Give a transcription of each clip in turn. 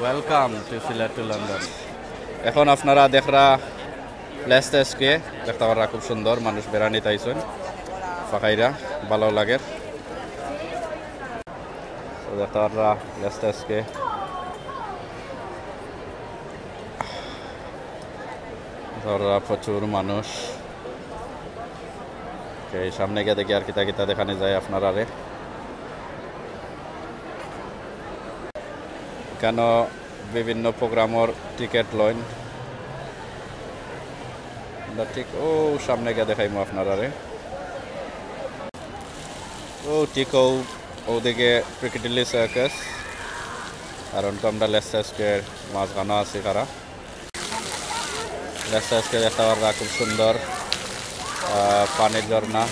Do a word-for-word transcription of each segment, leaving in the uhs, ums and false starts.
Welcome to Sylhet to London. এখন আপনারা দেখরা লেস্টার স্কোয়ার, দেখতা পাররা খুব সুন্দর, মানুষ বেড়ানিত আইছইন, ফাঁকাইরা ভালা লাগের। তো দেখতা পাররা লেস্টার স্কোয়ার, দেখতা পাররা প্রচুর মানুষ। এই সামনে গিয়া দেখি আর কিতা কিতা দেখানি যায় আপনারারে। এখানো বিভিন্ন প্রোগ্রামর টিকিট লইন। আমরা ঠিক অউ সামনে গিয়া দেখাইমু আপনারারে। অউ ঠিক অউ, অউদিকে পিকাডিলি সার্কাস। আর অনকু আমরা লেস্টার স্কোয়ার মাঝখানো আছি খাড়া। লেস্টার স্কোয়ার দেখতা পাররা খুব সুন্দর, আহ, পানির ঝর্ণা,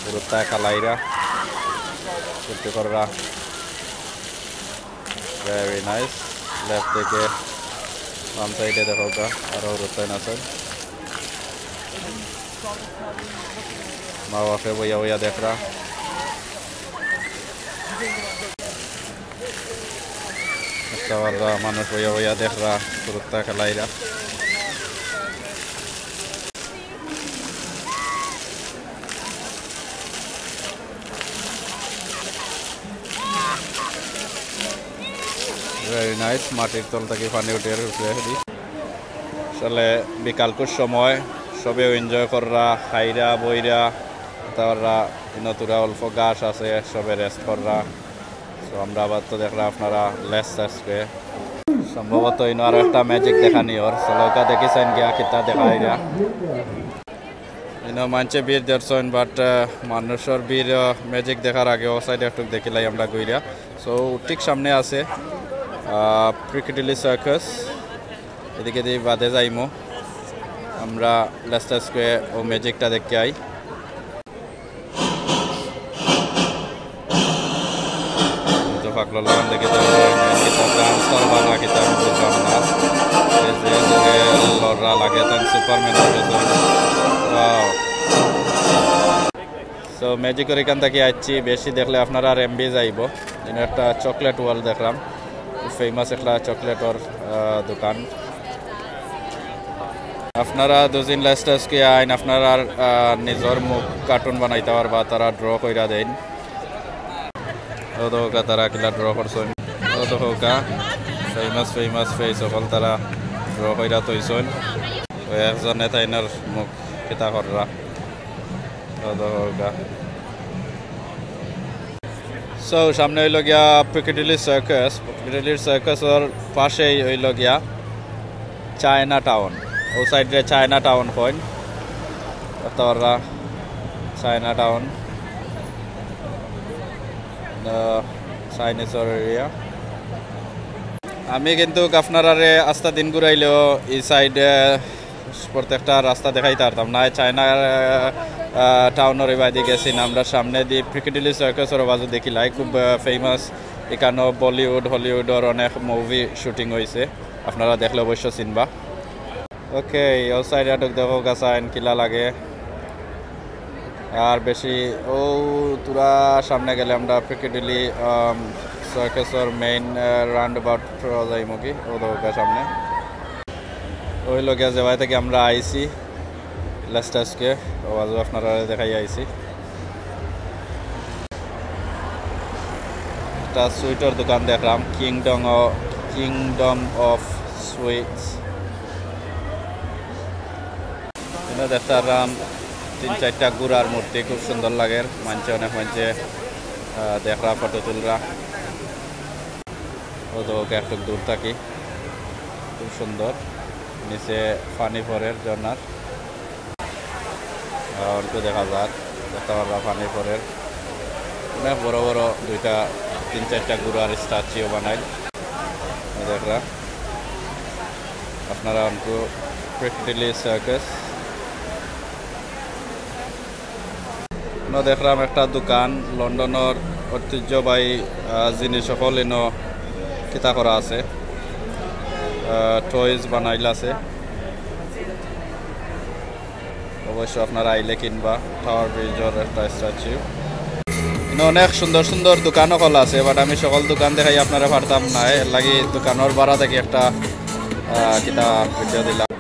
হুরুতায় খেলাইরা, ফুর্তি কররা। Very nice. লেফট দিকে, বাম সাইডে দেখউক্কা, আরো হুরুতাইন আছে। মা বাপে বইয়া বইয়া দেখরা। দেখতা পাররা মানুষ বইয়া বইয়া দেখরা, হুরুতা খেলাইরা। Very nice, মাটির তল থাকি পানি উঠের উপরে দি। আসলে বিকালকুর সময় সবেউ এনজয় কররা, খাইরা, বইরা, তারপর ইনো থুড়া অল্প ঘাস আছে, সবে রেস্ট কররা। So আমরা আবার তো দেখরা আপনারা লেস্টার স্কোয়ার। সম্ভবত ইনো আরো একটা ম্যাজিক দেখানি অর। চলো ওকা দেখি চাইন গিয়া কিতা দেখাইরা। ইনো মানষে ভিড় ধরছইন, but, আহ, মানুষর ভিড়, আহ, ম্যাজিক দেখার আগে অউ সাইডে একটু দেখিলাই আমরা ঘুরিয়া। So ঠিক সামনে আছে, আহ, পিকাডিলি সার্কাস। এদিকে দি বাদে যাইমু। আমরা লেস্টার স্কোয়ার অউ ম্যাজিকটা দেখি আই। তো পাগলর লাখান দেখি তো কিতা ট্রান্সফার বালা কিতা আমি বুঝলাম না। এই যে এদিকে লড়রা লাগে, তাই সুপারম্যান অই গেছে। Wow। So ম্যাজিকর ইখান থাকি আইছি, বেশি দেখলে আপনারার এমবি যাইবো। ইনো একটা চকলেট ওয়াল দেখলাম, খুব ফেমাস একটা চকলেটর, আহ, দোকান। আপনারা দুদিন লেস্টার স্কোয়ার আইন, আপনারার, আহ, নিজর মুখ কার্টুন বানাইতা পারবা, তারা ড্র কইরা দেইন। অউ দেখউক্কা তারা কিলা ড্র করছইন, অউ দেখউক্কা ফেমাস ফেমাস ফেস অকল তারা ড্র কইরা থইছইন। অউ একজনে তাইনর মুখ কিতা কররা। So সামনে অইলো গিয়া পিকাডিলি সার্কাস। পিকাডিলি সার্কাসর পাশেই অইলো গিয়া চায়না টাউন। অউ সাইডে চায়না টাউন কইন, দেখতা পাররা চায়না টাউন, আহ, চাইনিজর এরিয়া। আমি কিন্তু আপনারারে আস্তা দিন ঘুরাইলেও ই সাইডে প্রত্যেকটা রাস্তা দেখাইতা পারতাম না। চায়না, আহ, আহ, টাউনর ইবায়দি গেছি না আমরা, সামনেদি পিকাডিলি সার্কাসর বাজু দেখিলাই, খুব, আহ, ফেমাস। ইখানো বলিউড, হলিউডর অনেক মুভি শুটিং অইছে, আপনারা দেখলে অবশ্য চিনবা। ওকে, অউ সাইডে ঢুক দেখউক্কা চাইন কিলা লাগে। আর বেশি অউ থুড়া সামনে গেলে আমরা পিকাডিলি, আম, সার্কাসর মেইন, আহ, রাউন্ড অ্যাবাউট যাইমুগি, অউ দেখউক্কা সামনে। অউ লগিয়া যেবায় থাকি আমরা আইছি, লেস্টার স্কোয়ার, অউ আজও আপনারারে দেখাই আইছি। একটা সুইটর দোকান দেখলাম, কিংডম অ-, কিংডম অফ সুইটস। ইনো দেখতাম তিন চাইরটা ঘুড়ার মূর্তি, খুব সুন্দর লাগের। মানষে, অনেক মানষে, আহ, দেখরা, ফটো তুলরা। অউ দেখউক্কা একটু দূর থাকি, খুব সুন্দর। নিচে পানি পড়ের ঝর্ণার। আহ, অনকু দেখা যার, দেখতা পাররা পানি পড়ের। অনেক বড় বড় দুইটা, তিন চাইরটা ঘুড়ার স্ট্যাচু বানাইল। অউ দেখরা, আপনারা অনকু পিকাডিলি সার্কাস। ইনো দেখলাম একটা দোকান, লন্ডনর ঐতিহ্যবাহী, আহ, জিনিস অকল ইনো কিতা করা আছে, আহ, টয়স বানাইল আছে। অবশ্য আপনারা আইলে কিনবা। টাওয়ার ব্রিজর একটা স্ট্যাচু। অনেক সুন্দর সুন্দর দোকান অকল আছে, but আমি সকল দোকান দেখাই আপনারা পারতাম না, এর লাগি দোকানর বারা থাকি একটা, আহ, কিতা ভিডিও দিলাম।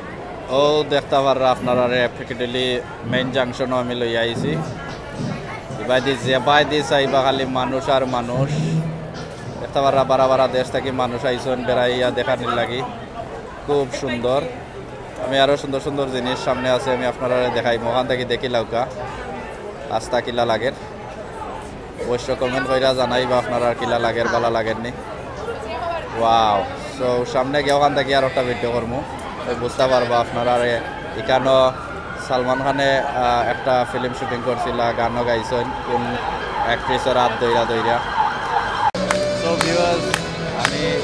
ও দেখতা পাররা আপনারারে পিকাডিলি মেইন জাংশনও আমি লইয়া আইছি। ইবাদি যেবাদি চাইবা খালি মানুষ আর মানুষ। দেখতা পাররা বারা বারা দেশ থাকি মানুষ আইছইন বেড়াইয়া দেখানির লাগি। খুব সুন্দর। আমি আরো সুন্দর সুন্দর জিনিস সামনে আছে, আমি আপনারারে দেখাইমু। ওখান থাকি দেখিলাউক্কা রাস্তা কিলা লাগের। অবশ্য comment কইরা জানাইবা আপনারার কিলা লাগের, বালা লাগের নি। ওয়াও। So সামনে গিয়া ওখান থাকি আর একটা ভিডিও করমু, তো বুঝতা পারবা আপনারারে। ইকানো সালমান খানে, আহ, একটা ফিল্ম শুটিং করছিলা, গানও গাইছইন কোন অ্যাক্ট্রেসর হাত ধইরা ধইরা। So viewers, আমি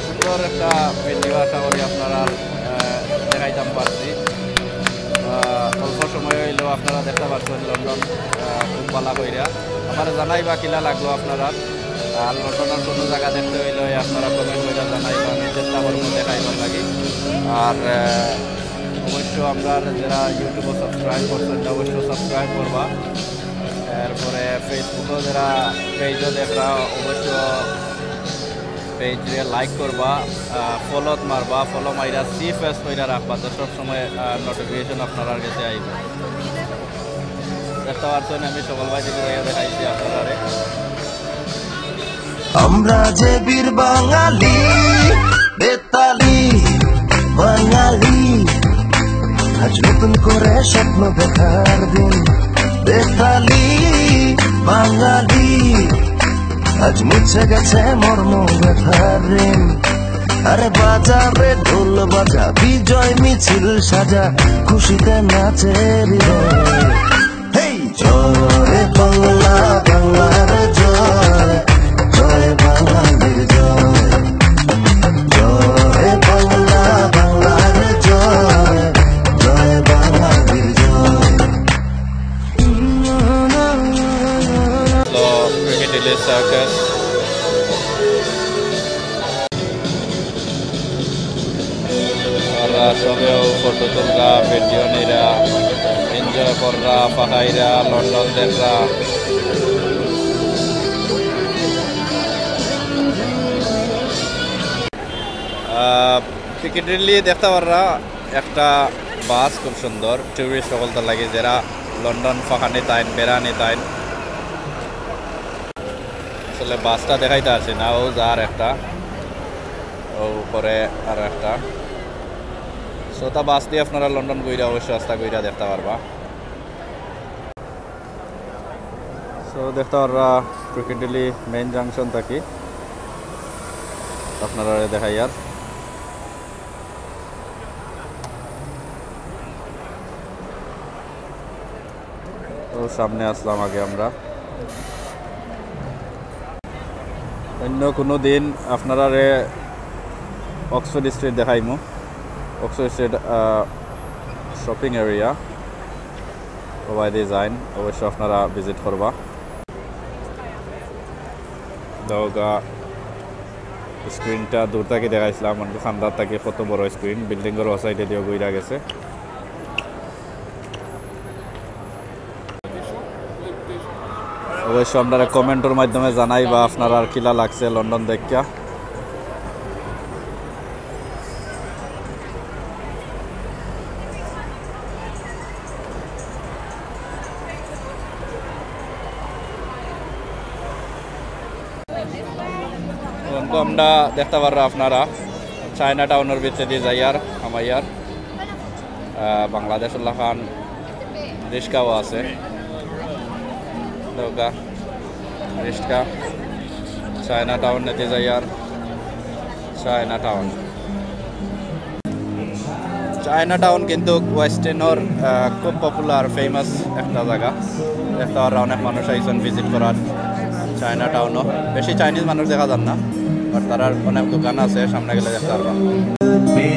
সুন্দর একটা ভিডিও আশা করি আপনারা, আহ, দেখাইতাম পারছি। আহ, অল্প সময় অইলেও আপনারা দেখতা পারছইন লন্ডন, আহ, খুব বালা কইরা। আমারে জানাইবা কিলা লাগলো আপনারার। আর লন্ডনর কোনো জাগা দেখতে অইলে আপনারা comment কইরা জানাইবা, আমি চেষ্টা করমু দেখাইবার লাগি। আর, আহ, অবশ্য আমরার যারা YouTube-ও subscribe করছইন, তা অবশ্য subscribe করবা। এরপরে Facebook-ও যারা page-ও দেখরা, অবশ্য page-রে like করবা, আহ, follow-ত মারবা, follow মাইরা see press কইরা রাখবা, তো সব সময়, আহ, notification আপনারার গেছে আইবো। দেখতা পারছইন, আমি সকল ভাই দিকে দেখাইছি আপনারারে। আমরা যে বীর বাঙালি, বেতালি বাঙালি, আজ নতুন করে স্বপ্ন দেখার দিন। বেতালি বাঙালি, আজ মুছে গেছে মর্ম ব্যথার ঋণ। আরে বাজা রে ঢোল বাজা, বিজয় মিছিল সাজা, খুশিতে নাচে হৃদয়। হেই! জয় বাংলা, বাংলার জয়, জয় বাঙালির জয়। জয় বাংলা, বাংলার জয়, জয় বাঙালির জয়। তো, পিকাডিলি সার্কাস। ওরা সবেও ফটো তুলরা, ভিডিও নিরা, enjoy কররা, ফাকাইরা, লন্ডন দেখরা। আহ, পিকাডিলি দেখতা পাররা একটা বাস খুব সুন্দর, tourist সকলতার লাগি, যারা লন্ডন ফাকানি তাইন, বেড়ানি তাইন। আসলে বাসটা দেখাইতা পারছি না, ও যার একটা, ও উপরে আর একটা। So, তা বাস দি আপনারা লন্ডন ঘুইরা অবশ্য রাস্তা ঘুইরা দেখতা পারবা। So, দেখতা পাররা পিকাডিলি মেইন জাংশন থাকি আপনারারে দেখাইয়ার। তো সামনে আসলাম আগে আমরা। অন্য কোনো দিন আপনারারে অক্সফোর্ড স্ট্রিট দেখাইমু। অক্সফোর্ড স্ট্রিট, আহ, shopping area, ওবায়দি যাইন, অবশ্য আপনারা visit করবা। দেওগা স্ক্রিনটা দূর থাকি দেখাইছিলাম, মানে কান্দার থাকি কত বড় স্ক্রিন, বিল্ডিংর ও সাইডে দিয়েও ঘুইরা গেছে। অবশ্য আপনারা কমেন্টর মাধ্যমে জানাইবা আপনারার কিলা লাগছে লন্ডন দেখিয়া। এখন তো আমরা দেখতা পাররা আপনারা চায়না টাউনর ভিতরেদি যাইয়ার, হামাইয়ার। আহ, বাংলাদেশর লাখান রিক্সাও আছে। দেওগা রিক্সা, চায়না টাউন নেদি যাইয়ার, চায়না টাউন। চায়না টাউন কিন্তু ওয়েস্ট এন্ডর, আহ, খুব popular, famous একটা জাগা। দেখতা পাররা অনেক মানুষ আইছইন visit করার চায়না টাউনও। বেশি চাইনিজ মানুষ দেখা যার না, but তারার অনেক দোকান আছে, সামনে গেলে দেখতা পারবা।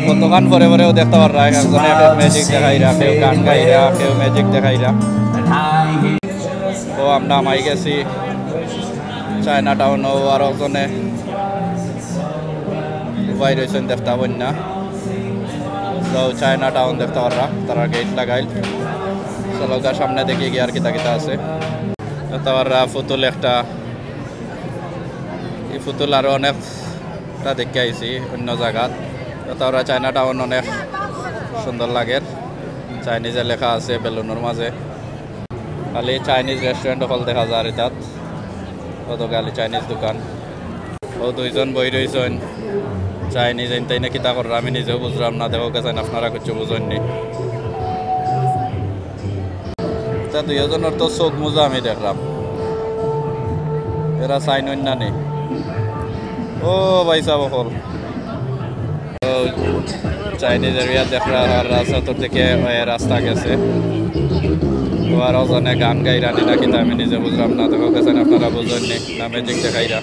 কতক্ষণ পরে পরেও দেখতা পাররা, একজনে কেউ ম্যাজিক দেখাইরা, কেউ গান গাইরা, কেউ ম্যাজিক দেখাইরা। তো আমরা হামাই গেছি চায়না টাউনও, আরো জনে উবাই রইছইন দেখতা পাইন না। তো চায়না টাউন দেখতা পাররা, তারা গেট লাগাইল। চলো গা সামনে দেখি গিয়া আর কিতা কিতা আছে। তারপর পুতুল একটা, এই পুতুল আরো অনেকটা দেখি আইছি অন্য জাগাত। তারপর চায়না টাউন অনেক সুন্দর লাগের, চাইনিজে লেখা আছে বেলুনর মাঝে। খালি চাইনিজ রেস্টুরেন্ট অকল দেখা যার ইতাত, অত খালি চাইনিজ দোকান। ও দুইজন বই রইছইন, চাইনিজ এনতাই না কিতা কররা আমি নিজেও বুঝরাম না। দেখো গেছেন আপনারা কিচ্ছু বুঝইননি। তা দুইজনর তো চোখ মুজা আমি দেখরাম, এরা চাইনইন না নি। ও ভাই সাহেব অকল, তো চাইনিজ এরিয়া দেখরা আর চতুর্দিকে ওই রাস্তা গেছে। তো আর ওজনে গান গাইরা নি না কিতা আমি নিজে বুঝরাম না। দেখো গেছেন আপনারা বুঝইননি না, ম্যাজিক দেখাইরা।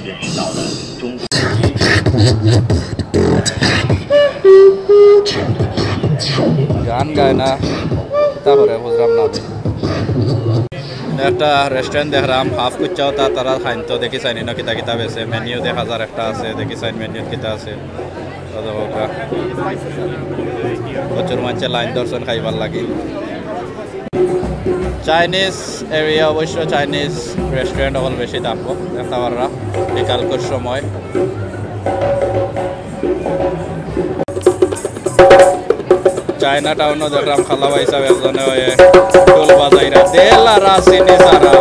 গান গায় না, কিতা করে বুঝরাম না আমি। একটা রেস্টুরেন্ট দেখরাম, হাফ কুচ্চাও তা তারা খাইন তো দেখি চাইনি না কিতা কিতা বেছে, মেনিউ দেখা যার একটা আছে, দেখি চাইন মেনিউ কিতা আছে। কত বড়। প্রচুর মানুষে লাইন ধরছইন খাইবার লাগি। চাইনিজ এরিয়া অবশ্য চাইনিজ রেস্টুরেন্ট অকল বেশি থাকবো, দেখতা পাররা বিকালকুর সময়। চায়না টাউনও দেখরাম খালা ভাই সাহেব একজনে ওই ঢোল বাজাইরা, দেলা রাসিনি সারা।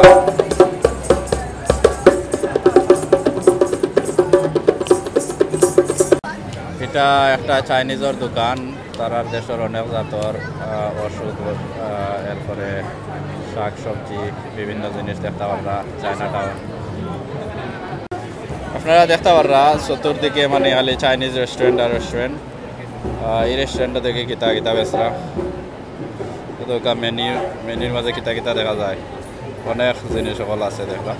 এটা একটা চাইনিজর দোকান, তারার দেশর অনেক জাতর, আহ, ওষুধ, আহ, এরপরে শাক সবজি, বিভিন্ন জিনিস দেখতা পাররা চায়না টাউন। আপনারা দেখতা পাররা চতুর্দিকে মানে খালি চাইনিজ রেস্টুরেন্ট আর রেস্টুরেন্ট। আহ, এই রেস্টুরেন্টও দেখি কিতা কিতা বেচরা। তো মেনিউ, মেনিউর মাঝে কিতা কিতা দেখা যায়, অনেক জিনিস অকল আছে দেখরা।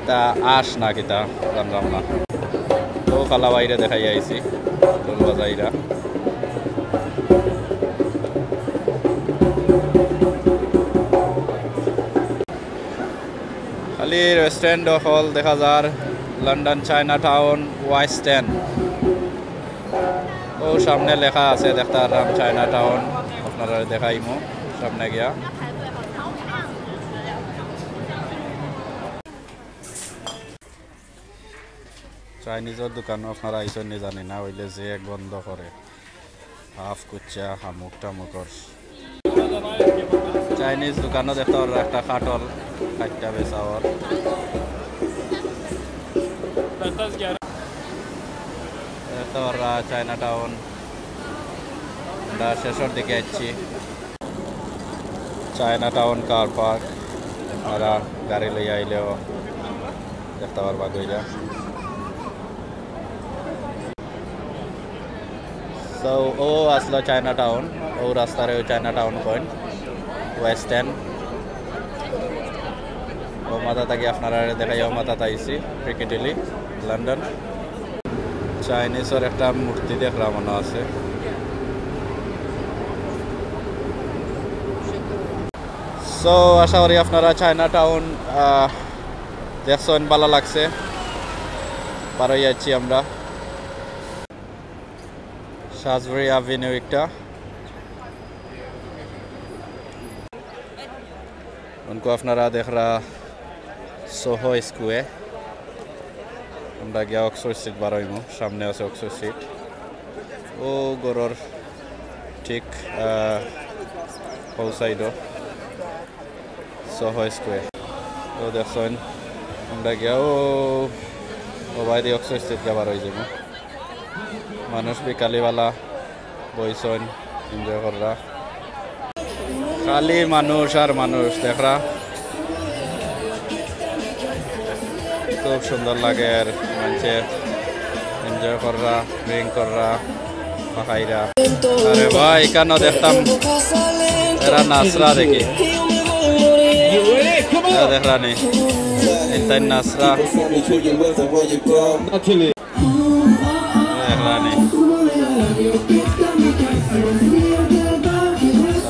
তা আস না কিতা জানলাম না। তো খালা ভাইরে দেখাই আইছি, ঢোল বাজাইরা। খালি রেস্টুরেন্ট অকল দেখা যার, London China Town West End. ও সামনে লেখা আছে, দেখতা পাররাম চায়না টাউন, আপনারা দেখাইমু সামনে গিয়া। চাইনিজর দোকানও আপনারা আইছইন নি জানি না, অইলে যে গন্ধ করে, হাফ কুচ্চা, হামুক টামুকর। চাইনিজ দোকানও দেখতা পাররা একটা কাটল, কাটটা বেচা অর। দেখতা পাররা চায়না টাউন, আমরা শেষর দিকে আইছি। চায়না টাউন কার পার্ক, আপনারা গাড়ি লইয়া আইলেও দেখতা পারবা কইরা। So, ও আসলো চায়না টাউন, ও রাস্তারে ও চায়না টাউন কইন, ওয়েস্ট এন্ড। ও মাথা থাকি আপনারা দেখাই, ও মাথা তাইছি, পিকিডিলি, লন্ডন। চাইনিজর একটা মূর্তি দেখরা মনে আছে। So, আশা করি আপনারা চায়না টাউন, আহ, দেখছইন, ভালা লাগছে। পার অইয়া আইছি আমরা। শাজবেরি অ্যাভিনিউ একটা। অনকু আপনারা দেখরা সোহো স্কোয়ার। আমরা গিয়া অক্সফোর্ড স্ট্রিট বার অইমু, সামনে আছে অক্সফোর্ড স্ট্রিট। ও ঘরর ঠিক, আহ, ও সাইডও সোহো স্কোয়ার। তো দেখছইন, আমরা গিয়া ও, ও বাইদি অক্সফোর্ড স্ট্রিট গিয়া বার অই যাইমু। মানুষ বিকালিবালা বইছইন, এনজয় কররা। খালি মানুষ আর মানুষ দেখরা। খুব সুন্দর লাগের, মানষে এনজয় কররা, ড্রিঙ্ক কররা, খাইরা। আরে ভাই, ইকানো দেখতাম এরা নাচরা দেখি। এরা দেখরা নি, ইতাই নাচরা। দেখরা নি।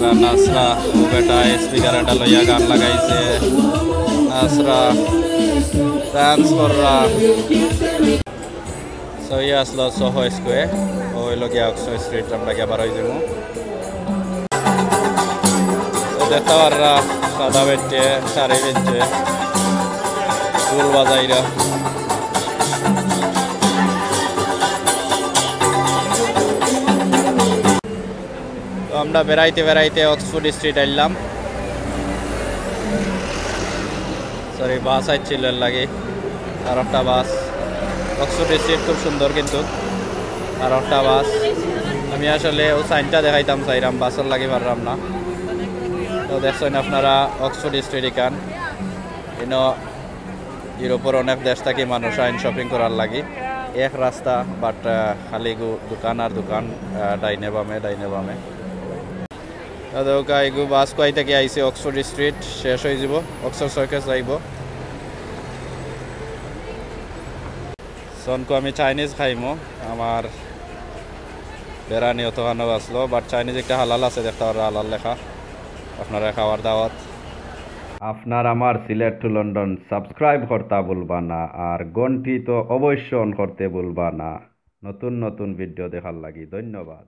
তারা নাচরা, ও বেটা স্পিকার এটা লইয়া গান লাগাইছে, নাচরা, ডান্স কররা। So, ইয়ে আসলো সোহো স্কোয়ার, ও অইলো গিয়া অক্সফোর্ড স্ট্রিট, আমরা গিয়া বার অই যাইমু। দেখতা পাররা, সাদা বেটে শাড়ি পিনছে, ঢুল বাজাইরা। তো আমরা বেড়াইতে বেড়াইতে অক্সফোর্ড স্ট্রিট আইলাম। সরি, বাস আইছিল এর লাগি। আর একটা বাস। অক্সফোর্ড স্ট্রিট খুব সুন্দর, কিন্তু আর একটা বাস। আমি আসলে ও সাইনটা দেখাইতাম চাইরাম, বাসর লাগি পাররাম না। তো দেখছইন আপনারা অক্সফোর্ড স্ট্রিট ইখান। ইনো ইউরোপর অনেক দেশ থাকি মানুষ আইন শপিং করার লাগি। এক রাস্তা, বাট খালি গু-, দোকান আর দোকান, আহ, ডাইনে বামে, ডাইনে বামে। তো দেখউক্কা, এগু বাস কুয়াই থাকি আইছে, অক্সফোর্ড স্ট্রিট শেষ অইযিবো, অক্সফোর্ড সার্কাস যাইবো। সনকু আমি চাইনিজ খাইমু, আমার বেড়ানি অতখানো বাঁচলো, বাট চাইনিজ একটা হালাল আছে, দেখতা পাররা হালাল লেখা, আপনারা খাওয়ার দাওয়াত। আপনার আমার সিলেট টু লন্ডন সাবস্ক্রাইব করতা ভুলবা না, আর ঘন্টি তো অবশ্য অন করতে ভুলবা না। নতুন নতুন ভিডিও দেখার লাগি ধন্যবাদ।